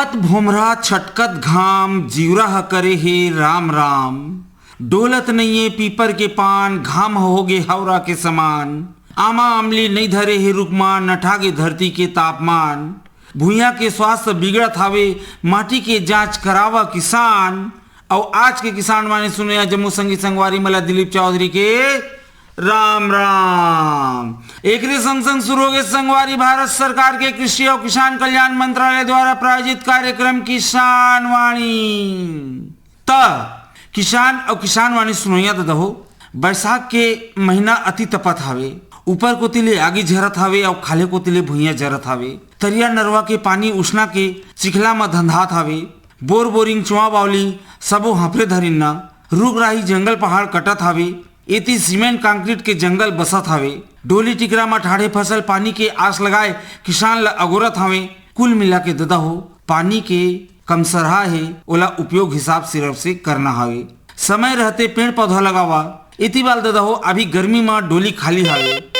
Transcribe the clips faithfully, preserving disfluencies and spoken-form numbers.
भोमरा छटकत घाम, जीवरा ह करे हे राम राम। डोलत नइये पीपर के पान, घाम ह होगे हौरा के समान। आमा अमली नइ धरे हे रुख मा, नठागे धरती के तापमान। भुइयां के स्वास्थ्य बिगड़त हावे, माटी के जांच करावा किसान। अउ आज के किसान वाणी सुनइया जम्मो संगी संगवारी मन ला दिलीप चौधरी के राम राम। एकरे संग संग शुरू होगे संगवारी भारत सरकार के कृषि अउ किसान कल्याण मंत्रालय द्वारा प्रायोजित कार्यक्रम किसान वाणी। त किसान अउ किसान वाणी सुनइया ददा हो, बैसाख के महीना अति तपत हावे, ऊपर कोति ले आगी झरत हावे अउ खाल्हे कोति ले भुइयां जरत हावे। तरिया नरवा के पानी उसना के चिखला म धंधात हावे। बोर बोरिंग चुआ बावली सबो हांफरे धरिन न। रूख राही जंगल पहाड़ कटत हावे। एती सीमेंट कंक्रीट के जंगल बसत हावे। डोली टिकरा म ठाढ़े फसल पानी के आस लगाए किसान ल अगोरत हावे। कुल मिला के ददा हो, पानी के कमसरहा हे, ओला उपयोग हिसाब सिरफ से करना हावे। समय रहते पेड़ पौधा लगावा। एती बाल ददा हो, अभी गर्मी म डोली खाली हावे।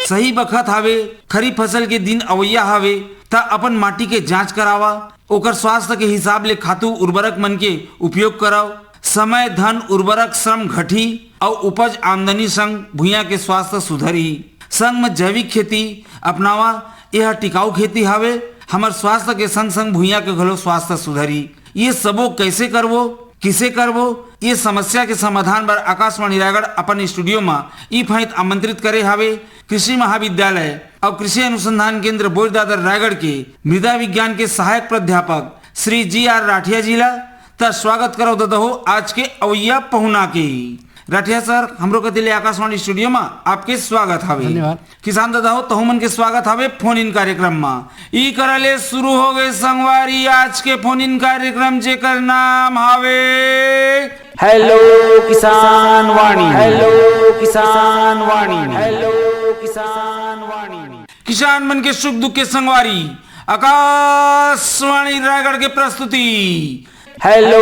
सही बखत हावे, खरीफ फसल के दिन अवइया हावे, त अपन माटी के जांच करावा। ओकर स्वास्थ्य के हिसाब ले खातू उर्वरक मन के उपयोग करव। समय, धन, उर्वरक, श्रम घटही अउ उपज आमदनी संग भुइयां के स्वास्थ्य सुधरही। संग म जैविक खेती अपनावा, एह टिकाऊ खेती हावे। हमर स्वास्थ्य के संग संग भुइयां के घलो स्वास्थ्य सुधरही। ये सबो कैसे करबो, किसे करबो, ये समस्या के समाधान बर आकाशवाणी रायगढ़ अपन स्टूडियो म ई फाइत आमंत्रित करे हावे कृषि महाविद्यालय अउ कृषि अनुसंधान केंद्र बोईदादर रायगढ़ के मृदा विज्ञान के सहायक प्राध्यापक श्री जी आर राठिया जी ला। त स्वागत करव ददा हो आज के अवइया पहुना के। राठिया सर, हमरो कति ले आकाशवाणी स्टूडियो म आपके स्वागत हावे। धन्यवाद। किसान ददा हो, तहु मन के स्वागत हावे फोन इन कार्यक्रम म। ई करा ले शुरू होगे संगवारी आज के फोन इन कार्यक्रम, जेकर नाम हावे हेलो किसान वाणी, हेलो किसान वाणी, हेलो किसान वाणी। किसान मन के सुख दुख के संगवारी, आकाशवाणी रायगढ़ के प्रस्तुति हेलो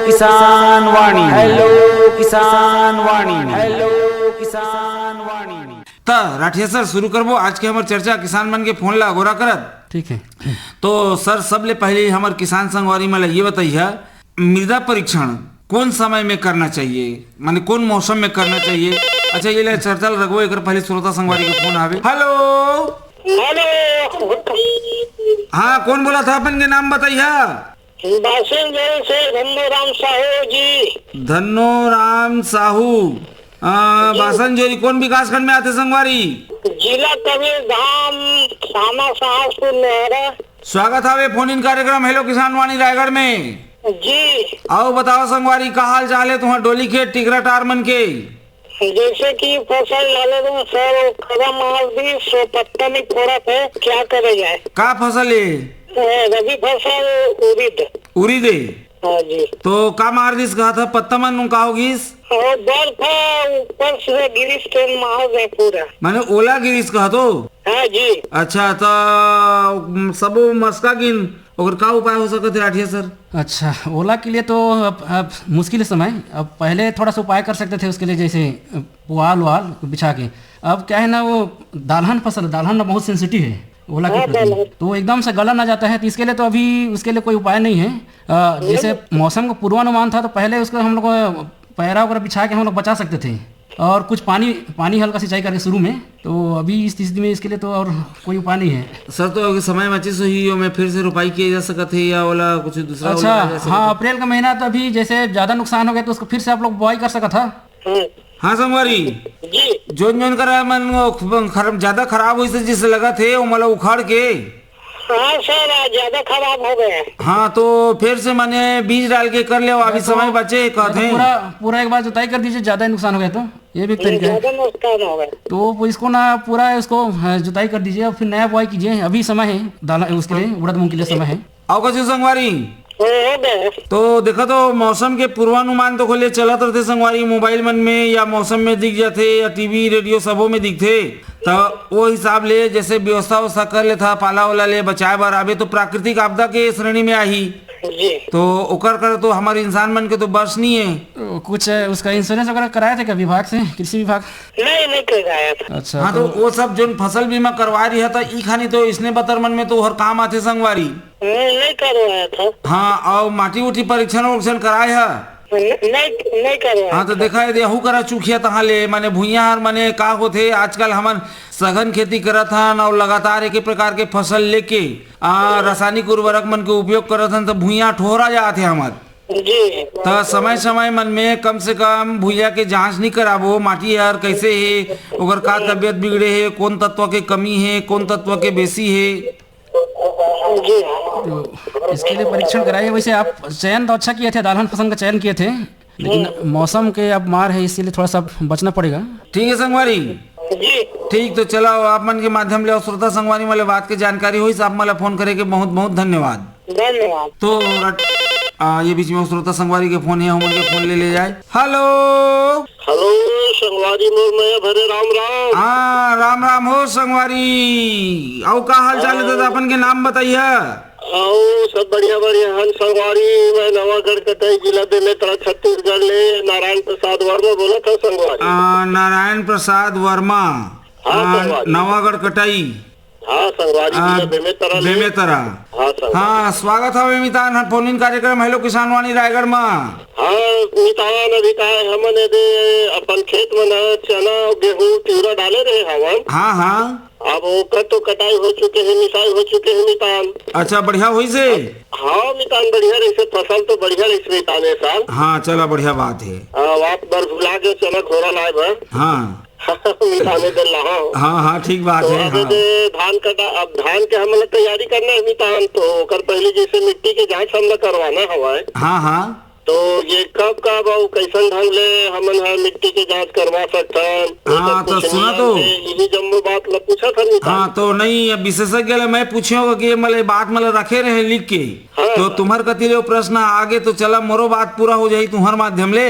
किसान वाणी, हेलो किसान वाणी, हेलो किसान वाणी। त राठिया सर, शुरू करबो आज के हमर चर्चा किसान मन के फोन ला अगोरा करत। ठीक है। तो सर, सबले पहले हमर किसान संगवारी मन ला ये बताइया, मृदा परीक्षण कौन समय में करना चाहिए, माने कौन मौसम में करना चाहिए? अच्छा, ये ले चर्चा ल रखबो, एकर पहले श्रोता संगवारी के फोन आवे। हेलो। हेलो। हाँ, कौन बोलत हे? अपन के नाम बताइया। बासन जल से धन्नो राम साहू जी। धन्नो राम साहू। आ, जी। बासन जोरी कौन विकासखंड में आथे संगवारी? जिला कबीरधाम, थाना साहसपुर, लोहरा। स्वागत हावे फोन इन कार्यक्रम हेलो किसान वाणी रायगढ़ में। जी। अउ बताओ संगवारी, का हाल चाल हे तुंहर डोली खेत टिकरा टार मन के? जैसे कि फसल डाले रहे सर, खरा मार दी, सो पत्ता नहीं फोड़त हे, क्या करे जाए? का फसल हे? ए, रबी फसल उड़ीद। उड़ीद हे? हाँ जी। तो का मार दिस कहत हे, पत्ता मन का हो गिस? और बर्फ ऊपर से गिरिस तेन मार दे पूरा। माने ओला गिरिस कहत हो? हाँ जी। अच्छा, तो, उम, सबो मस्का गिन, ओकर का उपाय हो सकत हे राठिया सर? अच्छा, ओला के लिए तो अब, अब मुश्किल समय, अब पहले थोड़ा सा उपाय कर सकते थे उसके लिए, जैसे, अ, पुआल वाल बिछा के। अब क्या है ना, वो दालहन फसल, दालहन ना बहुत सेंसिटिव है ओला के हाँ, प्रति, दालहन। तो वो एकदम से गला ना जाता है, तो इसके लिए तो अभी उसके लिए कोई उपाय नहीं है। अ, जैसे नहीं। मौसम का पूर्वानुमान था, तो पहले उसको हम लोग, अ, पैरा वगैरह बिछा के हम लोग बचा सकते थे, और कुछ पानी, पानी हल्का सिंचाई करके शुरू में। तो अभी इस स्थिति में इसके लिए तो और कोई उपाय नहीं है। सर, तो अगर समय बचिस होही, ओमे फिर से रोपाई किया जा सकत हे या ओला कुछ दूसरा अच्छा, ओला जा सकत हाँ, हे? अप्रैल का महीना, तो अभी जैसे ज्यादा नुकसान हो गया, तो उसको फिर से आप लोग बुआई कर सकत हा। हाँ। हाँ संगवारी, जी। जोन जोन करा मन वो ख-, खर-, ज्यादा खराब होइस हे, जिसे लगत हे, ओमन ला उखाड़ के। हाँ सर, आज ज्यादा खराब हो गए हैं। हाँ, तो फिर से माने बीज डाल के कर ले, अभी तो समय बचे कहत तो हे। पूरा, पूरा एक बार जुताई कर दीजिए, ज्यादा ही नुकसान हो गया तो ये भी एक तरीका है। ज्यादा नुकसान हो गया। तो वो इसको ना पूरा इसको, अ, जुताई कर दीजिए और फिर नया बुआई कीजिए, अभी समय है दाल उसके लिए, उड़द मूंग के लिए समय है। अउ कछु संगवारी? हो, हो गए। तो देखा तो मौसम के पूर्वानुमान तो खोले चलत रथे संगवारी, मोबाइल मन में या मौसम में दिख जाथे या टीवी रेडियो सबो में दिखथे। त वो हिसाब ले जैसे व्यवस्था व्यवस्था कर लेथा पाला ओला ले बचाए बर, अबे तो प्राकृतिक आपदा के श्रेणी में आही। जी। तो ओकर कर तो हमर इंसान मन के तो बस नहीं है। तो कुछ उसका इंश्योरेंस वगैरह कराए थे क्या विभाग से, कृषि विभाग? नहीं, नहीं कराया था। अच्छा, हाँ, तो तो वो सब जोन फसल बीमा करवा रही है, तो ई खानी तो इसने बतर मन में तो हर काम आथे संगवारी। नहीं, नहीं करवाया था। हाँ, और माटी उठी परीक्षण उरीक्षण कराए है? नहीं, नहीं करवाया हाँ, तो था। देखा है, देहू करा चुखिया तहाँ ले, माने भुइयां हर माने का होथे, आजकल हमन सघन खेती करत हन और लगातार एक ही प्रकार के फसल लेके, आ, रासायनिक उर्वरक मन के उपयोग करत हन, तो भुइयां ठोहरा जात हे हमर। जी। त समय-समय मन में कम से कम भुइयां के जांच नहीं कराबो, माटी हर कैसे हे, ओकर का तबियत बिगड़े हे, कौन तत्व के कमी हे, कौन तत्व के बेसी हे। जी। तो इसके लिए परीक्षण कराइए। वैसे आप चयन तो अच्छा किए थे, दलहन फसल का चयन किए थे, लेकिन हम्म। मौसम के अब मार है, इसीलिए थोड़ा सा बचना पड़ेगा। ठीक है संगवारी। जी। ठीक, तो चला, आप मन के माध्यम ले अउ श्रोता संगवारी मन ले बात के जानकारी होइस, आप मन ला फोन करे के बहुत बहुत धन्यवाद। धन्यवाद। तो रट-, आ, ये बीच में श्रोता संगवारी के फोन है, हमन के फोन ले ले जाए। हेलो। हेलो, संगवारी मोर मया भरे राम राम। हाँ, राम राम हो संगवारी। अउ का हाल चाल है दादा, अपन के नाम बताइए। अउ सब बढ़िया बढ़िया हन संगवारी। मैं नवागढ़ कटाई, जिला बेमेतरा, छत्तीसगढ़ ले नारायण प्रसाद वर्मा बोलत हंव संगवारी। आ, नारायण प्रसाद वर्मा। हाँ, आ, संगवारी। नवागढ़ कटाई। हाँ, संगवारी आ, जिला बेमेतरा ले। बेमेतरा। हाँ, संगवारी। हाँ, स्वागत हवे मितान ह फोन इन कार्यक्रम हेलो किसान वाणी रायगढ़ मा। हाँ, मितान अभी का है, हमन एदे अपन खेत में न चना, गेहूं, तिवरा डाले रहे हवन। हाँ, हाँ। अब ओकर तो कटाई हो चुके हे, मिसाई हो चुके हे मितान। अच्छा, बढ़िया होइस हे? हाँ मितान, बढ़िया रहिस हे, फसल तो बढ़िया रहिस हे मितान ए साल। हाँ, चला, बढ़िया बात हे। आ, बात बर भुला गए, चना घोरा लाए बर। हाँ। मितान ए दे लाहव। हाँ, हाँ, ठीक बात तो हे, अब हाँ। एदे धान कटा, अब धान के हमन ला तैयारी करना हे मितान, तो ओकर पहले जैसे मिट्टी के जांच हमन ला करवाना हवय। हाँ, हाँ। तो ये कब कब अउ कैसन ढंग ले हमन ह मिट्टी के जांच करवा सकथन? हाँ, एकर तो कुछ सुना नियम तो। हे, इही जम्मो बात ल पूछत हन मितान। हाँ, तो नहीं, अब विशेषज्ञ ले मैं पूछेंव कि ये मतलब बात मतलब रखे रहे लिख के। हाँ। तो तुम्हर कति ले वो प्रश्न आगे तो चला, मोरो बात पूरा हो जाही तुम्हर माध्यम ले।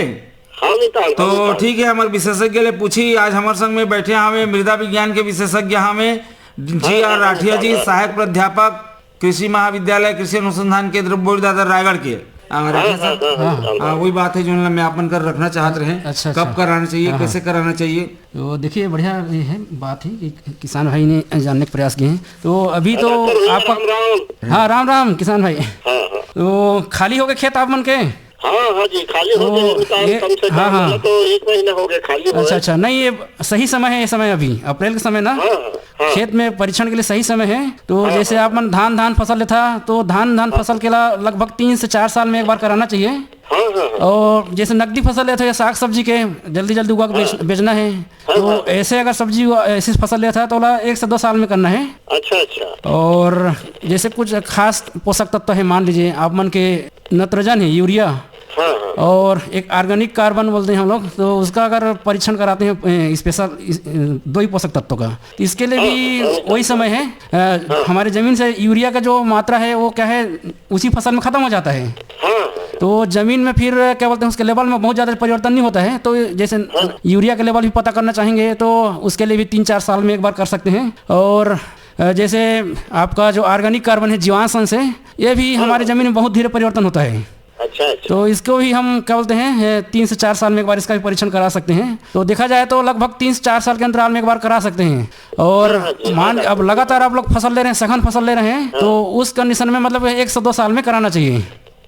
हाँ मितान, तो हाँ मितान। ठीक है, हमर विशेषज्ञ ले पूछी। आज हमर संग में बैठे हवे मृदा विज्ञान के विशेषज्ञ हवे जी हाँ, आर हाँ, राठिया जी, हाँ। सहायक प्राध्यापक कृषि महाविद्यालय, कृषि अनुसंधान केंद्र, बोईदादर, रायगढ़ के। आ, हाँ, राठिया हाँ, साहब? हाँ, हाँ, हाँ, हाँ। हाँ, वही बात है जो मैं आप मन कर रखना चाहत रहे। अच्छा, कब अच्छा। कराना चाहिए, हाँ, हाँ। कैसे कराना चाहिए? तो देखिए, बढ़िया ये है, बात है कि किसान भाई ने जानने का प्रयास किए हैं। तो अभी तो डॉक्टर भैया, आपका राम राम। हाँ, राम राम किसान भाई। हाँ, हाँ। तो खाली हो गए खेत आप मन के? हाँ, हाँ जी, खाली हो तो गए, मितान, ये, कम से कम हाँ, हाँ। बोला तो एक महीना हो गया खाली अच्छा, हुए। अच्छा, नहीं, ये सही समय है, ये समय अभी अप्रैल के समय ना, हाँ, हाँ। खेत में परीक्षण के लिए सही समय है। तो हाँ, जैसे हाँ। आप मन धान, धान फसल लेथा, तो धान, धान हाँ। फसल के ला लगभग तीन से चार साल में एक बार कराना चाहिए। हाँ, हाँ, हाँ। और जैसे नकदी फसल लेथा या साग सब्जी के जल्दी, जल्दी उगा के बेच-, हाँ। बेचना है, हाँ, तो हाँ। ऐसे अगर सब्जी उगा-, ऐसी फसल लेथा, तो ओला एक से दो साल में करना है। अच्छा, अच्छा। और जैसे कुछ खास पोषक तत्व है, मान लीजिए आप मन के नत्रजन है, यूरिया, हाँ, हाँ। और एक ऑर्गेनिक कार्बन बोलते हैं हम लोग, तो उसका अगर परीक्षण कराते हैं, ए, स्पेशल इस, ए, दो ही पोषक तत्व का, तो इसके लिए हाँ, भी हाँ, हाँ, वही हाँ। समय है। अ, हाँ। हमारे जमीन से यूरिया का जो मात्रा है, वो क्या है, उसी फसल में खत्म हो जाता है। हाँ, हाँ। तो जमीन में फिर क्या बोलते हैं, उसके लेवल में बहुत ज़्यादा परिवर्तन नहीं होता है। तो जैसे हाँ। यूरिया के लेवल भी पता करना चाहेंगे, तो उसके लिए भी तीन चार साल में एक बार कर सकते हैं। और अ, जैसे आपका जो ऑर्गेनिक कार्बन है, जीवांश अंश है, ये भी हाँ। हमारे जमीन में बहुत धीरे परिवर्तन होता है। अच्छा, अच्छा। तो इसको भी हम क्या बोलते हैं, ए, तीन से चार साल में एक बार इसका भी परीक्षण करा सकते हैं। तो देखा जाए तो लगभग तीन से चार साल के अंतराल में एक बार करा सकते हैं। और हाँ, हाँ जी, मान, हाँ, अब हाँ। लगातार आप लोग फसल ले रहे हैं, सघन फसल ले रहे हैं, हाँ। तो उस कंडीशन में मतलब एक से दो साल में कराना चाहिए।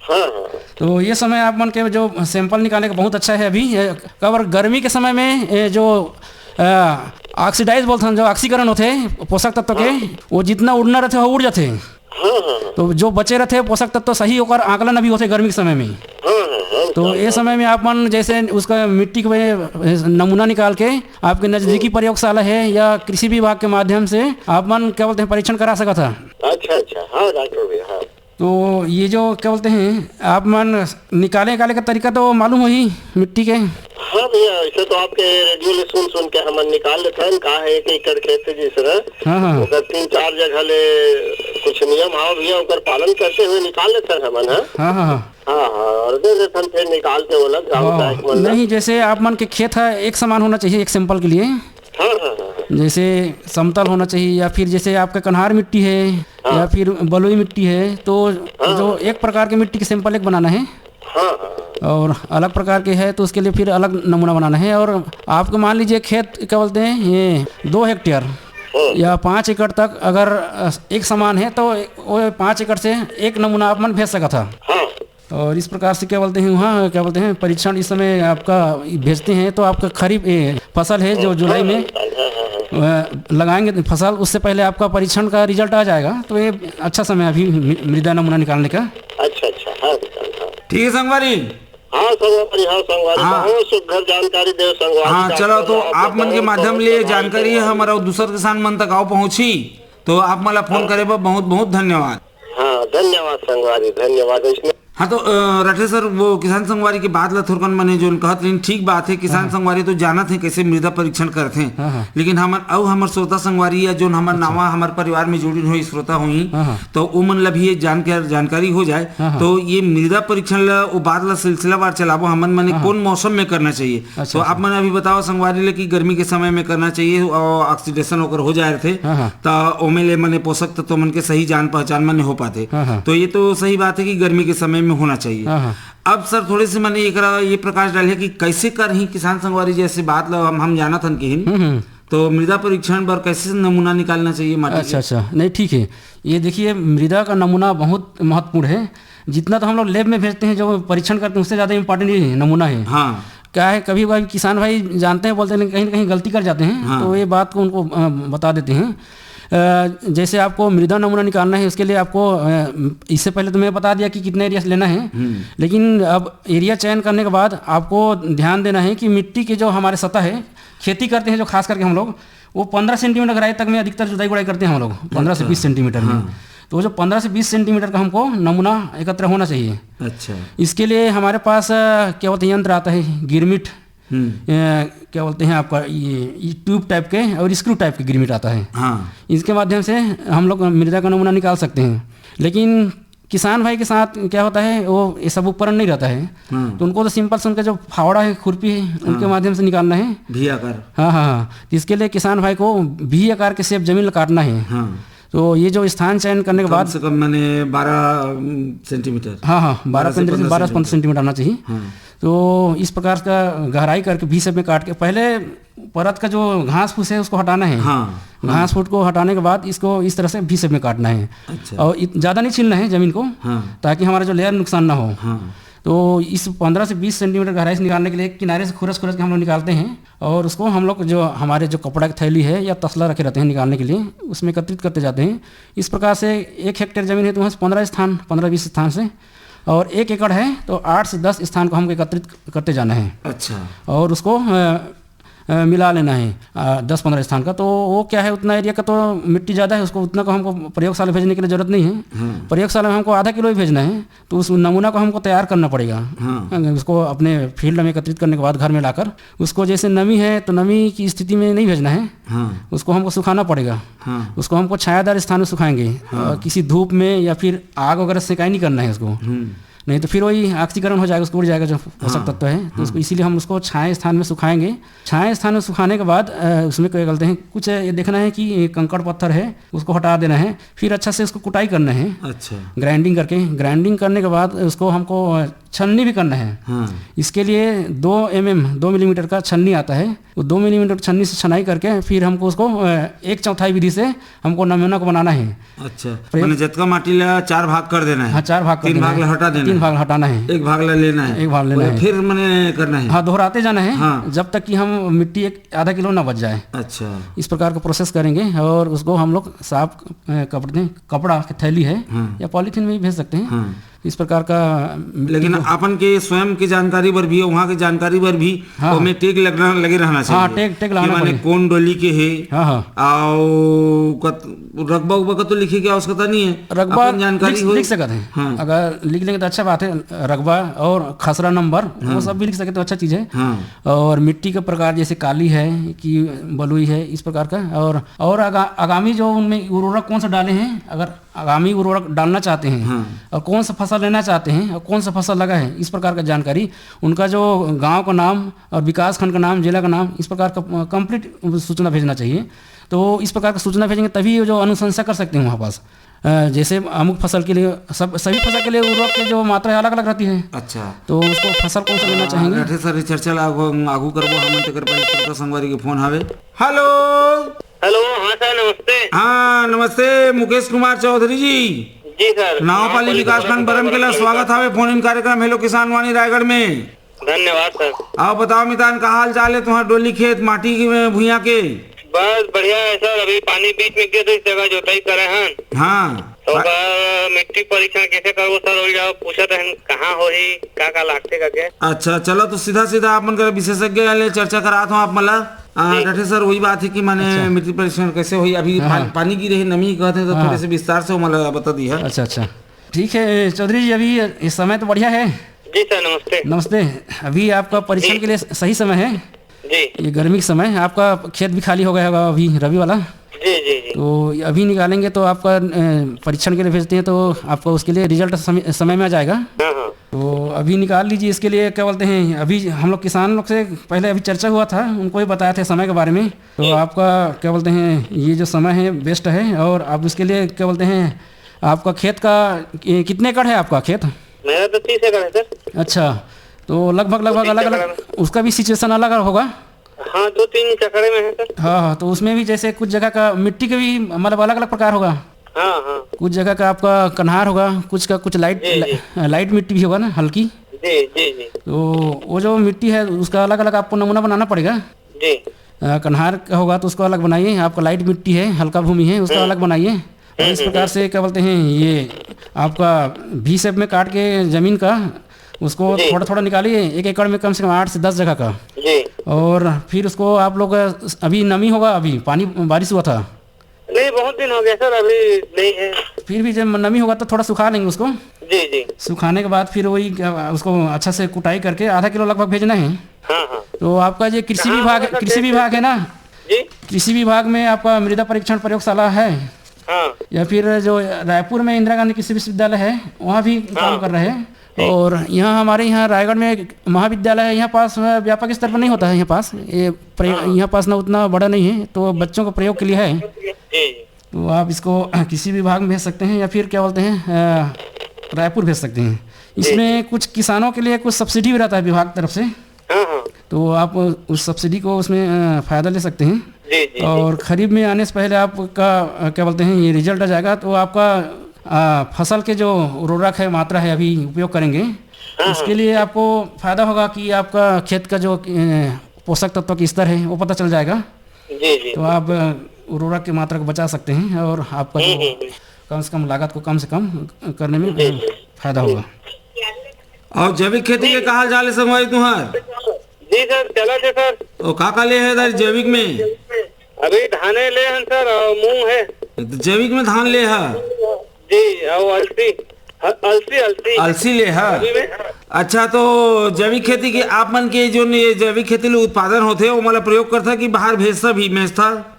हाँ, हाँ। तो ये समय आप मन के जो सैंपल निकाले के बहुत अच्छा है अभी। ए, काबर गर्मी के समय में, ए, जो, अ, ऑक्सीडाइज बोलथन, जो ऑक्सीकरण होथे पोषक तत्व के, हाँ। वो जितना उड़ना रहथे, वो उड़ जाथे। हाँ, हाँ, हाँ। तो जो बचे रहथे पोषक तत्व सही, ओकर आकलन अभी होथे गर्मी के समय में। हाँ, हाँ, हाँ, तो हाँ, ये हाँ। समय में आप मन जैसे उसका मिट्टी के वजह, नमूना निकाल के आपके नजदीकी हम्म। प्रयोगशाला है या कृषि विभाग के माध्यम से आप मन क्या बोलते हैं, परीक्षण करा सकत है। अच्छा, अच्छा, हाँ डॉक्टर भैया, हाँ। तो ये जो क्या बोलते हैं, आप मन निकाले निकाले का तरीका तो मालूम होही मिट्टी के? हाँ भैया, ऐसे तो आपके रेडियो ले सुन सुन के हमन निकाल लेथन, का है एक एकड़ खेत है जिस तरह, हाँ, हाँ। ओकर तीन चार जगह ले कुछ नियम हाव भैया, ओकर पालन करते हुए निकाल लेथन हमन, हाँ। हाँ, हाँ, हाँ। हाँ, हाँ, और दे देथन फिर निकाल के वो लोग गाँव हाँ, का एक मन ला। नहीं, जैसे आप मन के खेत है, एक समान होना चाहिए एक सैंपल के लिए। हाँ, हाँ, हाँ, हाँ। जैसे समतल होना चाहिए, या फिर जैसे आपका कन्हार मिट्टी है, हाँ। या फिर बलुई मिट्टी है, तो हाँ। जो एक प्रकार के मिट्टी के सैंपल एक बनाना है। हाँ, हाँ। और अलग प्रकार के है, तो उसके लिए फिर अलग नमूना बनाना है। और आपको मान लीजिए, खेत क्या बोलते हैं, ये दो हेक्टेयर हाँ। या पाँच एकड़ तक अगर, अ, एक समान है, तो वो पाँच एकड़ से एक नमूना आप मन भेज सकत ह। हाँ। और इस प्रकार से क्या बोलते हैं, वहाँ क्या बोलते हैं, परीक्षण इस समय आपका भेजते हैं, तो आपका खरीफ, ए, फसल है जो जुलाई में, हाँ, हाँ, हाँ। अ, लगाएंगे फसल, उससे पहले आपका परीक्षण का रिजल्ट आ जाएगा। तो ये अच्छा समय अभी मृ-, मृदा नमूना निकालने का। अच्छा, अच्छा, हाँ, हाँ, हाँ। ठीक है संगवारी। हाँ संगवारी, हाँ संगवारी, हाँ। बहुत सुघर जानकारी देव संगवारी। हाँ, डॉक्टर चलो, तो साहब, आप मन के बहुत, माध्यम बहुत ले धन्यवाद जानकारी संगवारी। हमर अउ दूसर किसान मन तक आओ पहुँची, तो आप मन ला फोन हाँ। करे बर बहुत बहुत धन्यवाद। हाँ, धन्यवाद संगवारी, धन्यवाद। इसमें हाँ, तो, अ, राठेश्वर, वो किसान संगवारी के बात ला थोरकन मने जोन कहत रहिन, ठीक बात है, किसान हाँ। संगवारी तो जानत हैं कैसे मृदा परीक्षण करथे, हाँ, हाँ। लेकिन हमर, अउ हमर श्रोता संगवारी या जोन हमर अच्छा। नावा हमर परिवार में जुड़िन होई, श्रोता होई, हाँ, हाँ। तो उमन ला भी ये जानकार-, जानकारी हो जाए। हाँ, हाँ। तो ये मृदा परीक्षण ला, वो बात ला सिलसिलावार चलाबो, हमन मने हाँ, हाँ। कौन मौसम में करना चाहिए। अच्छा, तो अच्छा। आप मन अभी बताओ संगवारी ले कि गर्मी के समय में करना चाहिए और ऑक्सीडेशन ओकर हो जाए रथे, हाँ, हाँ। त ओमे ले मने पोषक तत्व मन के सही जान पहचान मने हो पाथे। हाँ, हाँ। तो ये तो सही बात है कि गर्मी के समय में होना चाहिए। हाँ, हाँ। अब सर, थोड़े से मने एकरा ये प्रकाश डाले कि कैसे करही किसान संगवारी, जैसे बात ला हम, हम जानत हन किहिन, हम्म, हम्म। तो मृदा परीक्षण बर कैसे नमूना निकालना चाहिए माटी अच्छा, के? अच्छा, नहीं, ठीक है। ये देखिए, मृदा का नमूना बहुत महत्वपूर्ण है। जितना तो हम लोग लैब में भेजते हैं, जो परीक्षण करते हैं, उससे ज़्यादा इम्पोर्टेंट ये नमूना है। हाँ। क्या है, कभी कभी किसान भाई जानते हैं, बोलते हैं, कहीं ना कहीं गलती कर जाते हैं, हाँ। तो ये बात को उनको, अ, बता देते हैं। अ, जैसे आपको मृदा नमूना निकालना है, उसके लिए आपको, अ, इससे पहले तो मैं बता दिया कि कितना एरिया लेना है, हम्म। लेकिन अब एरिया चयन करने के बाद आपको ध्यान देना है कि मिट्टी के जो हमारे सतह है, खेती करते हैं जो, खास करके हम लोग, वो पन्द्रह सेंटीमीटर गहराई तक में अधिकतर जुताई गुड़ाई करते हैं हम लोग, पन्द्रह से अच्छा। बीस सेंटीमीटर में। हाँ। तो वो जो पन्द्रह से बीस सेंटीमीटर का हमको नमूना एकत्र होना चाहिए। अच्छा। इसके लिए हमारे पास, अ, क्या बोलते हैं, यंत्र आता है, गिरमिट, हम्म। अ, क्या बोलते हैं आपका, ये, ये ट्यूब टाइप के और स्क्रू टाइप के गिरमिट आता है। हाँ। इसके माध्यम से हम लोग मृदा का नमूना निकाल सकते हैं। लेकिन किसान भाई के साथ क्या होता है, वो ये सब उपकरण नहीं रहता है, हाँ। तो उनको तो सिंपल से उनका जो फावड़ा है, खुरपी है, उनके हाँ। माध्यम से निकालना है। भी आकार। हाँ, हाँ, हाँ। तो इसके लिए किसान भाई को भी आकार के शेप जमीन काटना है। हाँ। तो ये जो स्थान चयन करने के कम बाद से कम, माने, बारह, उम, सेंटीमीटर। हाँ, हाँ, बारह बारह से पन्द्रह, पन्द्रह बारह से पन्द्रह सेंटीमीटर। सेंटीमीटर आना चाहिए। हाँ। तो इस प्रकार का गहराई करके भी शेप में काट के पहले परत का जो घास फूस है, उसको हटाना है। हाँ, हाँ। घास फूस को हटाने के बाद इसको इस तरह से भी शेप में काटना है। अच्छा। और इत-, ज़्यादा नहीं छीलना है ज़मीन को, हाँ। ताकि हमारा जो लेयर नुकसान ना हो। हाँ। तो इस पन्द्रह से बीस सेंटीमीटर गहराई से निकालने के लिए किनारे से खुरस खुरस के हम लोग निकालते हैं, और उसको हम लोग जो हमारे जो कपड़ा की थैली है या तसला रखे रहते हैं निकालने के लिए, उसमें एकत्रित करते जाते हैं। इस प्रकार से एक हेक्टेयर ज़मीन है, तो वहाँ से पन्द्रह स्थान, पन्द्रह बीस स्थान से, और एक एकड़ है, तो आठ से दस स्थान को हम एकत्रित करते जाना है। अच्छा। और उसको, अ, अ, मिला लेना है, अ, दस पन्द्रह स्थान का। तो वो क्या है, उतना एरिया का तो मिट्टी ज़्यादा है, उसको उतना को हमको प्रयोगशाला भेजने के लिए ज़रूरत नहीं है। हाँ। प्रयोगशाला में हमको आधा किलो ही भेजना है, तो उस नमूना को हमको तैयार करना पड़ेगा। हाँ। उसको अपने फील्ड में एकत्रित करने के बाद घर में लाकर उसको, जैसे नमी है, तो नमी की स्थिति में नहीं भेजना है, हाँ। उसको हमको सुखाना पड़ेगा। हाँ। उसको हमको छायादार स्थान में सुखाएंगे, हाँ। और किसी धूप में या फिर आग वगैरह से सेकाई नहीं करना है उसको। हम्म। नहीं तो फिर वही ऑक्सीकरण हो जाएगा, उसको उड़ जाएगा जो पोषक हाँ। तत्व है। तो उसको, हाँ। इसीलिए हम उसको छाया स्थान में सुखाएंगे। छाया स्थान में सुखाने के बाद, अ, उसमें क्या बोलते हैं, कुछ ये देखना है कि ये कंकड़ पत्थर है, उसको हटा देना है, फिर अच्छा से उसको कुटाई करना है। अच्छा। ग्राइंडिंग करके, ग्राइंडिंग करने के बाद उसको हमको, अ, छलनी भी करना है। हाँ। इसके लिए दो एम एम, दो मिलीमीटर का छलनी आता है, वो दो मिलीमीटर छलनी से छनाई करके फिर हमको उसको, अ, एक चौथाई विधि से हमको नमूना को बनाना है। अच्छा, प्रयोग माने जतका माटी ला चार भाग कर देना है। हाँ, चार भाग कर तीन देना भाग है। ला हटा देना तीन है। भाग ला हटाना है। एक भाग ला लेना है। एक भाग लेना ओला है। फिर माने करना है। हाँ, दोहराते जाना है, हाँ। जब तक कि हम मिट्टी एक आधा किलो ना बच जाए। अच्छा। इस प्रकार का प्रोसेस करेंगे और उसको हम लोग साफ, अ, कपड़े, कपड़ा की थैली है हाँ। या पॉलीथीन में भी भेज सकते हैं। हाँ। इस प्रकार का मिट्टी लेकिन को अपन के स्वयं के जानकारी बर भी, वहाँ के जानकारी बर भी हाँ, ओमे हाँ। टैग लगना, लगे रहना हाँ, चाहिए टैग, टैग कि लगाना माने पड़ेगा। कौन डोली के है, हाँ, हाँ। आओ कत-, रकबा उकबा का तो लिखे के आवश्यकता नहीं है, रकबा अपन जानकारी लिख, होए। लिख सकत हैं। हाँ। अगर लिख लेंगे तो अच्छा बात है। रकबा और खसरा नंबर, वो हाँ। सब भी लिख सके तो अच्छा चीज़ है। हाँ। और मिट्टी का प्रकार जैसे काली है कि बलुई है, इस प्रकार का। और, और आगा-, आगामी जो उनमें उर्वरक कौन सा डाले हैं, अगर आगामी उर्वरक डालना चाहते हैं हाँ। और कौन सा फसल लेना चाहते हैं और कौन सा फसल लगा है, इस प्रकार का जानकारी, उनका जो गांव का नाम और विकास खंड का नाम, जिला का नाम, इस प्रकार का, अ, कंप्लीट सूचना भेजना चाहिए। तो इस प्रकार का सूचना भेजेंगे तभी जो अनुशंसा कर सकते हैं वहाँ पास। अ, जैसे अमुक फसल के लिए, सब, सभी फसल के लिए उर्वरक की जो मात्रा है अलग-अलग रहती है। अच्छा। तो उसको फसल कौन सा लेना चाहेंगे? रठे सर, ये चर्चा ला आगू, आगू करबो हमन, तेकर पहले श्रोता संगवारी के फोन हावे। हेलो। हेलो, हाँ सर, नमस्ते। हाँ, नमस्ते, मुकेश कुमार चौधरी जी। जी सर। नावपाली विकासखंड बरमकेला, स्वागत हावे फोन इन कार्यक्रम हेलो किसान वाणी रायगढ़ में। धन्यवाद सर। आओ बताओ मितान, का हाल चाल है तुम्हार डोली खेत माटी की, अ, भुइयां के? बस बढ़िया है सर, अभी पानी बीच में गिर रही जगह जोताई करे हन। हाँ। तो ओकर मिट्टी परीक्षण कैसे करबो सर, वही जाओ पूछत हन कहाँ होही, का का लागथे करके। अच्छा, चलो तो सीधा सीधा आप मन कर विशेषज्ञ ले चर्चा करात हूँ आप मन ला। आ, जी। डॉक्टर सर, वही बात है कि माने अच्छा। मिट्टी परीक्षण कैसे होही, अभी हाँ, पान-, हाँ। पानी गिरे हे, नमी कहते हैं, तो हाँ, थोड़े हाँ। से विस्तार से वो मन ला बता दी है। अच्छा, अच्छा। ठीक है चौधरी जी, अभी इस समय तो बढ़िया है। जी सर, नमस्ते। नमस्ते। अभी आपका परीक्षण जी। के लिए सही समय है। जी। ये गर्मी के समय आपका खेत भी खाली हो गया होगा अभी रबी वाला। जी, जी, जी। तो अभी निकालेंगे तो आपका, अ, परीक्षण के लिए भेजते हैं तो आपका उसके लिए रिजल्ट समय, समय में आ जाएगा। हाँ, हाँ। तो अभी निकाल लीजिए इसके लिए, क्या बोलते हैं, अभी हम लोग किसान लोग से पहले अभी चर्चा हुआ था, उनको भी बताया था समय के बारे में। तो जी। आपका क्या बोलते हैं, ये जो समय है बेस्ट है। और आप इसके लिए क्या बोलते हैं, आपका खेत का, ये कितने एकड़ है आपका खेत? मेरा तो तीस एकड़ है सर। अच्छा, तो लगभग, लगभग तीस अलग-अलग, एकड़ में। उसका भी सिचुएशन अलग होगा। हाँ, दो तीन चकड़े में है सर। हाँ, हाँ, तो उसमें भी जैसे कुछ जगह का मिट्टी के भी मतलब अलग-अलग प्रकार होगा। हाँ, हाँ। कुछ जगह का आपका कन्हार होगा, कुछ का कुछ लाइट, जी, जी। ला-, लाइट मिट्टी भी होगा ना, हल्की। जी, जी, जी। तो वो जो मिट्टी है उसका अलग-अलग आपको नमूना बनाना पड़ेगा। जी। अ, कन्हार का होगा तो उसको अलग बनाइए, आपका लाइट मिट्टी है, हल्का भूमि है, उसका हम्म। अलग बनाइए। और हम्म, इस हम्म, प्रकार हम्म। से क्या बोलते हैं, ये आपका वी शेप में काट के जमीन का उसको जी। थोड़ा-थोड़ा निकालिए, एक एकड़ में कम से कम आठ से दस जगह का। जी। और फिर उसको आप लोग, अभी नमी होगा, अभी पानी बारिश हुआ था। नहीं, बहुत दिन हो गया सर, अभी नहीं है। फिर भी जब नमी होगा तो थोड़ा सुखा लेंगे उसको। जी, जी। सुखाने के बाद फिर वही क्या, उसको अच्छा से कुटाई करके आधा किलो लगभग भेजना है। हाँ, हाँ। तो आपका जो कृषि हाँ, विभाग, होगा सर, कृषि देख विभाग है ना, जी। कृषि विभाग में आपका मृदा परीक्षण प्रयोगशाला है। हाँ। या फिर जो रायपुर में इंदिरा गांधी कृषि विश्वविद्यालय है, वहाँ भी काम हाँ। कर रहे हैं। जी। और यहाँ हमारे यहाँ रायगढ़ में एक महाविद्यालय है, यहाँ पास, अ, व्यापक स्तर पर नहीं होता है यहाँ पास। ये प्रयोग, हाँ। यहाँ पास ना उतना बड़ा नहीं है, तो बच्चों को प्रयोग के लिए है। जी। तो आप इसको किसी विभाग में भेज सकते हैं या फिर क्या बोलते हैं, अ, रायपुर भेज सकते हैं। जी, इसमें जी। कुछ किसानों के लिए कुछ सब्सिडी भी रहता है विभाग तरफ से। हाँ, हाँ। तो आप उस सब्सिडी को उसमें, अ, फ़ायदा ले सकते हैं। जी, जी, जी। और खरीफ में आने से पहले आपका, अ, क्या बोलते हैं, ये रिजल्ट आ जाएगा, तो आपका, अ, फसल के जो उर्वरक है, मात्रा है, अभी उपयोग करेंगे, हाँ, उसके हाँ। लिए आपको फ़ायदा होगा कि आपका खेत का जो, अ, पोषक तत्व का स्तर है, वो पता चल जाएगा। जी, जी। तो आप, अ, उर्वरक की मात्रा को बचा सकते हैं और आपका हम्म, जो हम्म, हम्म। कम से कम लागत को कम से कम करने में, जी, अ, जी। फ़ायदा जी। होगा। और जैविक खेती जी। के का हाल चाल है संगवारी तुहार? जी सर, चला थे सर। ओ, का का ले है इधर जैविक में? अभी धाने ले हन सर, और मूंग है। तो जैविक में धान ले है? जी, और अलसी, ह-, अलसी, अलसी। अलसी ले है? अभी में। अच्छा, तो जैविक खेती के आप मन के जो ये जैविक खेती ले उत्पादन होथे, वो मतलब प्रयोग करथा कि बाहर भेजथा भी, भेजथा?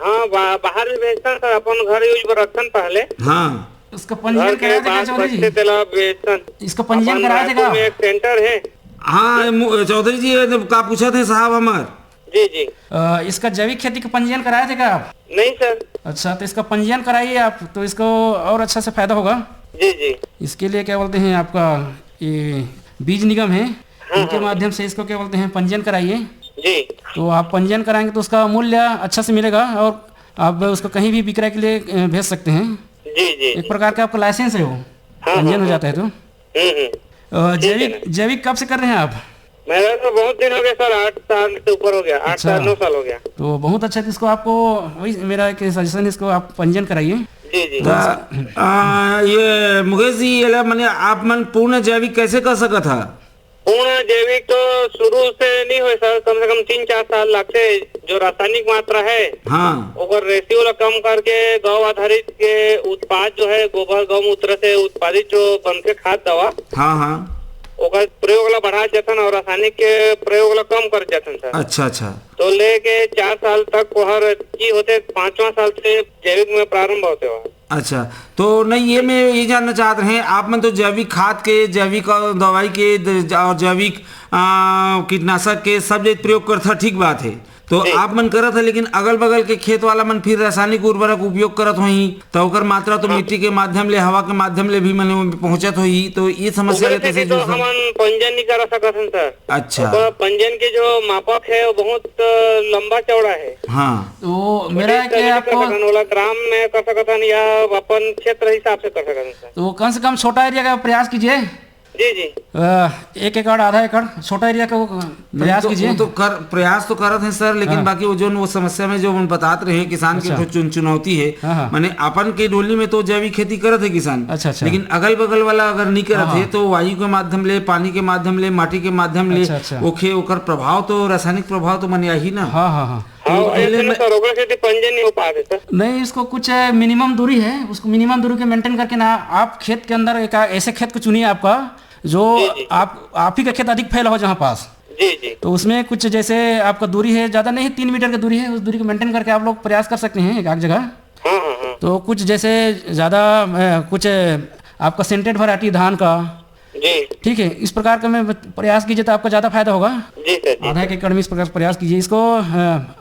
हाँ, बा-, बाहर भी भेजथन सर, अपन घर यूज बर रखथन पहले। हाँ। उसका पंजीयन घर के करा दे क्या बाद चौधरी जी? बचथे तेला बेचथन। इसका पंजीयन अपन करा दे रायपुर का? में एक सेंटर है। हाँ, मु-, चौधरी जी, ये तो का पूछत हे साहब हमार? जी, जी। अ, इसका जैविक खेती का पंजीयन कराए थे क्या आप? नहीं सर। अच्छा, तो इसका पंजीयन कराइए आप, तो इसको और अच्छा से फायदा होगा। जी, जी। इसके लिए क्या बोलते हैं आपका, ये बीज निगम है, हाँ, उनके हाँ। माध्यम से इसको क्या बोलते हैं, पंजीयन कराइए। जी। तो आप पंजीयन कराएंगे तो उसका मूल्य अच्छा से मिलेगा और आप उसको कहीं भी विक्रय के लिए, अ, भेज सकते हैं। जी, जी, एक जी। प्रकार का आपका लाइसेंस है वो, हाँ, पंजीयन हाँ, हो हाँ। जाता है तो। हम्म, हम्म। अ, ठीक है जैविक, ना। जैविक कब से कर रहे हैं आप? मेरा तो बहुत दिन हो गया सर, आठ साल से ऊपर हो गया, आठ अच्छा। साल, नौ साल हो गया। तो बहुत अच्छा, तो इसको आपको वही मेरा एक सजेशन है, इसको आप पंजीयन कराइए। जी, जी। तो त, आ, ये मुकेश जी, ये ला, माने आप मन पूर्ण जैविक कैसे कर सकत हा? पूर्ण जैविक तो शुरू से नहीं होय सर, कम से कम तीन चार साल लागथे, जो रासायनिक मात्रा है, हाँ। ओकर रेशियो ला कम करके गौ आधारित के उत्पाद जो है, गोबर गौमूत्र से उत्पादित जो बनथे खाद दवा, हाँ, हाँ। ओकर प्रयोग ला बढ़ा जाथन और रासायनिक के प्रयोग ला कम कर जाथन सर। अच्छा, अच्छा। तो लेके चार साल तक ओहर की होथे, पांचवा साल से जैविक में प्रारंभ होथे ओहर। अच्छा, तो नहीं, ये मैं ये जानना चाहत रहे, आप मन तो जैविक खाद के, जैविक, अ, दवाई के, द-, ज-, और जैविक, अ, कीटनाशक के सब जे प्रयोग करथा, ठीक बात है। तो जी। आप मन करत है, लेकिन अगल-बगल के खेत वाला मन फिर रासायनिक उर्वरक उपयोग करत होही, तो ओकर मात्रा तो हाँ। मिट्टी के माध्यम ले, हवा के माध्यम ले भी मने पहुंचत होही, तो ये समस्या ओकरे ले कैसे सेती तो जूझ हमन पंजन नहीं करा सकत हन सर। अच्छा। ओकर पंजन के जो मापक है, वो बहुत, अ, लंबा चौड़ा है। हाँ। तो मेरा बड़े क्या स्तर में आपको कर सकथन, ओला ग्राम में कर सकथन या अपन क्षेत्र हिसाब से कर सकथन सर। तो कम से कम छोटा एरिया का प्रयास कीजिए। जी, जी। अ, एक एकड़, आधा एकड़, छोटा एरिया का वो नहीं, प्रयास तो, कीजिए। वो तो कर, प्रयास तो करत हैं सर, लेकिन हाँ। बाकी वो जो वो समस्या में जो हम बतात रहे हैं, किसान के अच्छा। जो चुन-, चुनौती है, हाँ, हाँ। माने अपन के डोली में तो जैविक खेती करत है किसान, अच्छा, अच्छा। लेकिन अगल बगल वाला अगर नहीं करत हाँ, है, हाँ। तो वायु के माध्यम ले, पानी के माध्यम ले, माटी के माध्यम ले, अच्छा, अच्छा। ओखे, ओकर प्रभाव तो, रासायनिक प्रभाव तो मने आही ना। हाँ, हाँ, हाँ। हाँ, तो ऐसे एले ना में सर, ओकरे सेती पंजे नहीं हो पाते सर। नहीं, इसको कुछ, अ, मिनिमम दूरी है, उसको मिनिमम दूरी के मेंटेन करके ना, आप खेत के अंदर एक, अ, ऐसे खेत को चुनिए आपका, जो जी, जी। आप, आप ही का खेत अधिक फैला हो जहाँ पास। जी, जी। तो उसमें कुछ जैसे आपका दूरी है, ज़्यादा नहीं, तीन मीटर की दूरी है, उस दूरी को मेंटेन करके आप लोग प्रयास कर सकते हैं एक आध जगह। हाँ, हाँ, हाँ। तो कुछ जैसे ज़्यादा, अ, कुछ, अ, आपका सेंटेड वैरायटी धान का, जी। ठीक है, इस प्रकार का में प्रयास कीजिए तो आपका ज़्यादा फायदा होगा। जी सर, जी आधा सर। एक एकड़ में इस प्रकार से प्रयास कीजिए इसको, अ,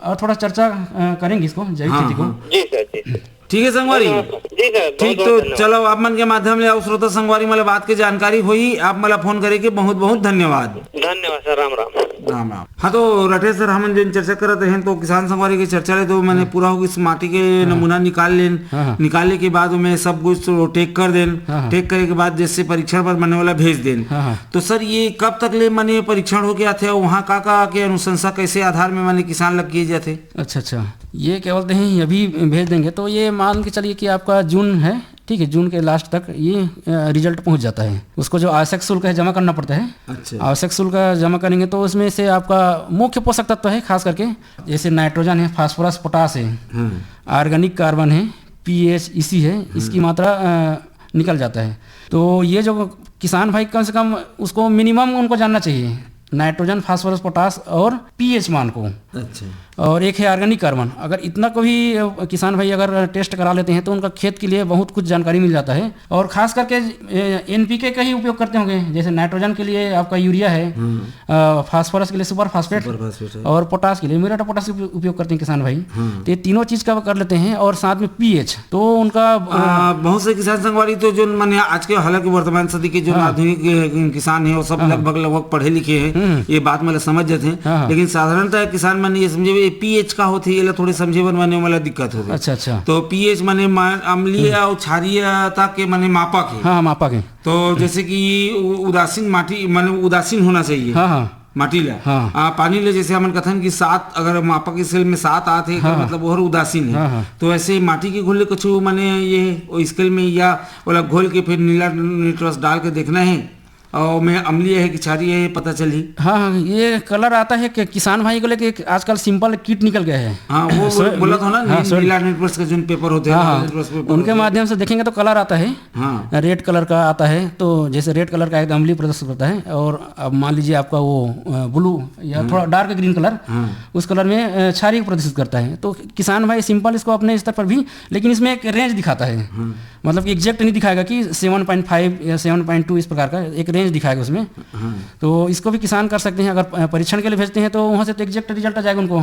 और थोड़ा चर्चा, अ, करेंगे इसको, जैविक हाँ, खेती को। हाँ। जी सर, जी सर। ठीक है संगवारी। धन्यवाद सर। जी सर, बहुत ठीक, बहुत तो धन्यवाद। चलो, आप मन के माध्यम ले अउ श्रोता संगवारी मन ले बात के जानकारी होई, आप मन ला फोन करे के बहुत बहुत धन्यवाद। धन्यवाद सर, राम राम। राम राम। हाँ, तो रटे सर, हमन जेन चर्चा करत रहेन, तो किसान संगवारी के चर्चा ले तो मैंने हाँ। पूरा हो गई, इस माटी के हाँ। नमूना निकाल लेन, हाँ, हाँ। निकाले के बाद में सब कुछ तो टेक कर देन, हाँ, हाँ। टेक करे के बाद जैसे परीक्षण पर मने वाला भेज देन। हाँ, हाँ। तो सर, ये कब तक ले मने परीक्षण होके आथे, अउ वहाँ का का के अनुशंसा, कैसे आधार में मने किसान लग किए जाथे? अच्छा, अच्छा, ये क्या बोलते हैं, अभी भेज देंगे। तो ये मान के चलिए कि आपका जून है, ठीक है, जून के लास्ट तक ये, अ, रिजल्ट पहुंच जाता है। उसको जो आवश्यक शुल्क है, जमा करना पड़ता है। अच्छा। आवश्यक शुल्क जमा करेंगे तो उसमें से आपका मुख्य पोषक तत्व है, खास करके जैसे नाइट्रोजन है, फास्फोरस, पोटास है, हाँ। ऑर्गेनिक कार्बन है, पीएच, ईसी है, हाँ। इसकी मात्रा, अ, निकल जाता है। तो ये जो किसान भाई, कम से कम उसको मिनिमम उनको जानना चाहिए, नाइट्रोजन, फास्फोरस, पोटास और पीएच मान को। अच्छा। और एक है ऑर्गेनिक कार्बन। अगर इतना को भी, अ, किसान भाई अगर टेस्ट करा लेते हैं तो उनका खेत के लिए बहुत कुछ जानकारी मिल जाता है। और खास करके, ए, एनपीके का ही उपयोग करते होंगे, जैसे नाइट्रोजन के लिए आपका यूरिया है, हम्म। अ, फास्फोरस के लिए सुपर फास्फेट सुपर फास्फेट है। और पोटास के लिए म्यूरेट ऑफ पोटास का उपयोग करते हैं किसान भाई। हम्म। तो ये तीनों चीज का वो कर लेते हैं और साथ में पीएच, तो उनका, अ, आ, बहुत से किसान संगवारी तो जो माने आज के हालांकि वर्तमान सदी के जो हाँ। आधुनिक, अ, किसान है, वो सब हाँ, हाँ। लगभग लगभग पढ़े लिखे हैं, हम्म। ये बात मतलब समझ जाते हैं। हाँ, हाँ। लेकिन साधारणतः किसान मन ये समझे, ये पीएच का होथे, ये ला थोड़े समझे बर माने वाला दिक्कत होथे। अच्छा, अच्छा। तो पीएच माने मा-, अम्लीय हम्म। और क्षारीयता के माने मापक है। हाँ, हाँ, मापक है। तो जैसे कि उ-, उदासीन माटी, माने उदासीन होना चाहिए। हाँ, हाँ। माटी ला। हाँ। आ, पानी ले जैसे हमन कथन कि सात, अगर मापक स्केल में सात आत है, हाँ, हाँ। मतलब ओहर उदासीन है। हाँ, हाँ। तो ऐसे माटी के घोल ले कुछ माने ये ओ स्केल में या ओला घोल के फिर नीला निट्रस डाल के देखना है, और मैं अम्लीय है कि क्षारीय है, ये पता चली। हाँ, हाँ, ये कलर आता है कि किसान भाई को लेके एक आजकल सिंपल किट निकल गया है। हाँ, वो सर, बोला था ना, हाँ, नी-, सर। नीला निट्रस का जो पेपर होते हैं, हाँ, लाल हाँ। निट्रस पेपर उनके होते हैं। माध्यम से देखेंगे तो कलर आता है। हाँ। रेड कलर का आता है, तो जैसे रेड कलर का एकदम अम्लीय प्रदर्शित करता है, और अब मान लीजिए आपका वो, अ, ब्लू या हम्म। थोड़ा डार्क ग्रीन कलर, हाँ। उस कलर में, अ, क्षारीय प्रदर्शित करता है। तो किसान भाई सिंपल इसको अपने स्तर पर भी, लेकिन इसमें एक रेंज दिखाता है, हम्म। मतलब कि एग्जैक्ट नहीं दिखाएगा कि सेवन पॉइंट फ़ाइव या सेवन पॉइंट टू, इस प्रकार का एक रेंज दिखाएगा उसमें। हाँ। तो इसको भी किसान कर सकते हैं, अगर, अ, परीक्षण के लिए भेजते हैं तो वहाँ से तो एग्जैक्ट रिजल्ट आ जाएगा उनको।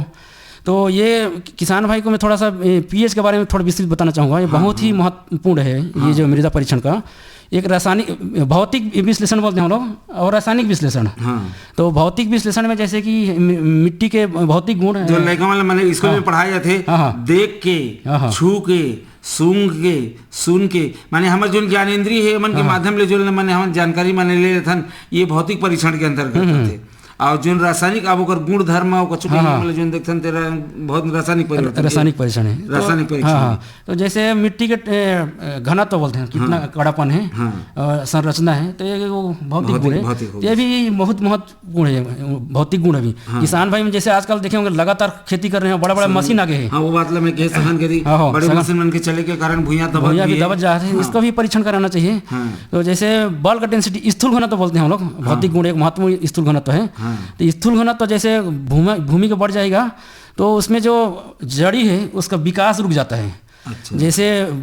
तो ये किसान भाई को मैं थोड़ा सा, ए, पीएच के बारे में थोड़ा विस्तृत बताना चाहूँगा। ये हाँ, बहुत ही हाँ। महत्वपूर्ण है, ये हाँ। जो मृदा परीक्षण का एक रासायनिक, भौतिक विश्लेषण बोलते हैं हम लोग, और रासायनिक विश्लेषण। हाँ। तो भौतिक विश्लेषण में जैसे कि मि-, मिट्टी के भौतिक गुण जो हैं। लड़का वाला माने स्कूल हाँ। में पढ़ाए जाते, हाँ, हाँ। देख के, हाँ, हाँ। छू के, सूंघ के, सुन के, माने हमर जोन ज्ञानेंद्रिय है, मन के हाँ। माध्यम ले जो माने हमन जानकारी माने ले लेथन, ये भौतिक परीक्षण के अंतर्गत हम्म, हम्म। आथे। अउ जोन रासायनिक, अब ओकर गुणधर्म अउ कछु हाँ, कहीं हाँ। मतलब जोन देखथन तेरा बहुत रासायनिक परिवर्तन, रासायनिक परीक्षण है। तो रासायनिक परीक्षण हाँ, है। हाँ। तो जैसे मिट्टी के, ए, घनत्व बोलते हैं, कितना हाँ। कड़ापन है, हाँ। अ, संरचना है, तो ये वो भौतिक भौतिक, गुण है। भौतिक हो ये गया। भी बहुत महत्वपूर्ण है, भौतिक गुण है भी। हाँ। किसान भाई में जैसे आजकल देखे होंगे, लगातार खेती कर रहे हैं, बड़ा-बड़ा सब मशीन आ गए हैं। हाँ, वो बात ला मैं कहे, सघन खेती, हाँ, हाँ, बड़े सघन। मशीन मन के चले के कारण भुइयां दबत भुइयां भी भी है। दबत जा रहे हैं, हाँ। इसको भी परीक्षण कराना चाहिए। हाँ। तो जैसे bulk density, स्थूल घनत्व बोलते हैं हम लोग, हाँ। भौतिक गुण एक महत्वपूर्ण स्थूल घनत्व है। हाँ। तो स्थूल घनत्व जैसे भूमि, भूमि का बढ़ जाएगा, तो उसमें जो जड़ी है, उसका विकास रुक जाता है। अच्छा। जैसे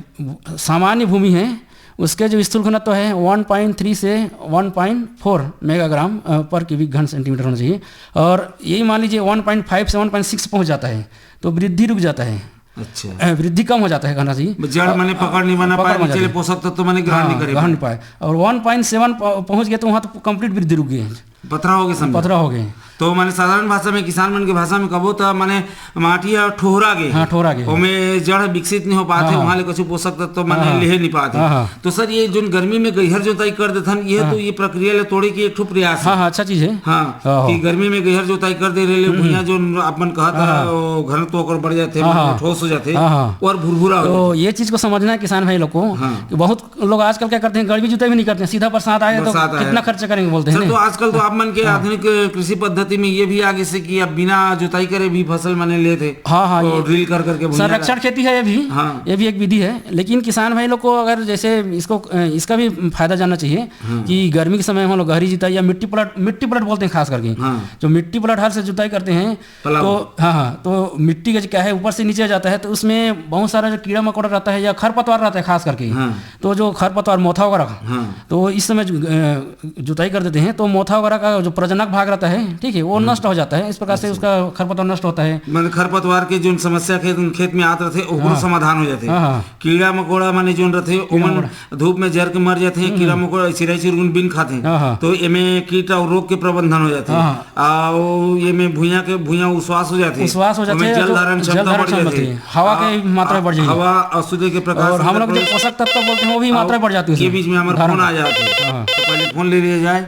सामान्य भूमि है, उसके जो स्थूल घनत्व है, वन पॉइंट थ्री से वन पॉइंट फोर मेगाग्राम, अ, per cubic घन सेंटीमीटर होना चाहिए। और यही मान लीजिए, वन पॉइंट फ़ाइव से वन पॉइंट सिक्स पहुंच जाता है, तो वृद्धि रुक जाता है। अच्छा। अ, वृद्धि कम हो जाता है, कहना चाहिए। जड़ माने पकड़ नहीं बना पकड़ पाए, नहीं नीचे ले जाती। पोषक तत्व माने ग्रहण हाँ, नहीं करे ग्रहण पाए। नहीं पाए। और वन पॉइंट सेवन प-, पहुंच गया, तो वहाँ तो complete वृद्धि रुक गई है। पथरा हो गया, समझ। पथरा हो गए। तो माने साधारण भाषा में, किसान मन के भाषा में कबो त माने माटी ह ठोहरा गे। हाँ, ठोहरा गे। ओमे जड़ विकसित नहीं हो पाते, हाँ, हाँ। वहाँ ले कुछ पोषक तत्व माने हाँ, हाँ। लेहे नहीं पाते। हाँ, हाँ। तो सर, ये जोन गर्मी में गहिर जोताई कर देथन, ये हाँ। तो ये प्रक्रिया ले तोड़े के एक ठो प्रयास हाँ, है। हाँ, अच्छा चीज है। हाँ, हाँ, हाँ। कि गर्मी में गहिर जोताई कर दे रहे ले, हम्म, भुइयां हम्म। जोन अपन कहत हाँ, है, हाँ। वो घनत्व ओकर बढ़ जाते, हाँ, मतलब हाँ। ठोस हो जाते, हाँ, हाँ। और भुरभुरा हो तो जाते। ये चीज को समझना है किसान भाई लोग को, हाँ। कि बहुत लोग आजकल क्या करते हैं, गर्मी जुताई भी नहीं करते हैं, सीधा बरसात आए तो बरसात आए। कितना खर्च करेंगे बोलते हैं, बरसात ना? तो आजकल तो आप मन के हाँ। आधुनिक कृषि पद्धति में ये भी आगे से कि अब बिना जुताई करे भी फसल माने लेते। हाँ, हाँ, तो ये ड्रिल कर करके भुइयां संरक्षण खेती है ये भी। हाँ। ये भी एक विधि है, लेकिन किसान भाई लोग को अगर जैसे इसको, अ, इसका भी फायदा जानना चाहिए हाँ। कि गर्मी के समय हम लोग गहरी जुताई या मिट्टी प्लाट, मिट्टी प्लाट बोलते हैं खास करके। हाँ। जो मिट्टी प्लाट हर से जुताई करते हैं, पलाव। तो हाँ, हाँ, तो मिट्टी का जो क्या है, ऊपर से नीचे आ जाता है, तो उसमें बहुत सारा जो कीड़ा मकोड़ा रहता है या खरपतवार रहता है खास करके, हाँ। तो जो खरपतवार, मोथा वगैरह, हाँ। तो इस समय जो, अ, जुताई कर देते हैं, तो मोथा वगैरह का जो प्रजनक भाग रहता है, ठीक है, वो हम्म। नष्ट हो जाता है। इस प्रकार से अच्छा। उसका खरपतवार नष्ट होता है। माने खरपतवार के जोन समस्या खेत, खेत में आत रहते, ओकरो हाँ। समाधान हो जाते। हाँ, हाँ। कीड़ा मकोड़ा माने जोन रहते, कीड़ा ओमन मकोड़ा। धूप में जर के मर जाते हैं, हम्म। कीड़ा मकोड़ा, चिरई चिरगुन बिन खाते हैं। हाँ, हाँ। तो एमे कीट और रोग के प्रबंधन हो जाते हैं। हाँ, हाँ। अउ एमे भुइयां के, भुइयां उस्वास हो जाथे। उस्वास हो जाथे, ओमे जल जो धारण जल क्षमता धारण बढ़ क्षमता जाथे। बढ़थे। हवा के अ, मात्रा अ, बढ़ जाही। हवा अशुद्ध के प्रकाश और हम अंदर लोग जो प्रवेश। पोषक तत्व बोलते हैं, वो भी अ, मात्रा बढ़ जाती है के उसमें। बीच में हमारा धारण। फोन आ जाता है। हाँ, हाँ। तो पहले फोन ले लिया जाए।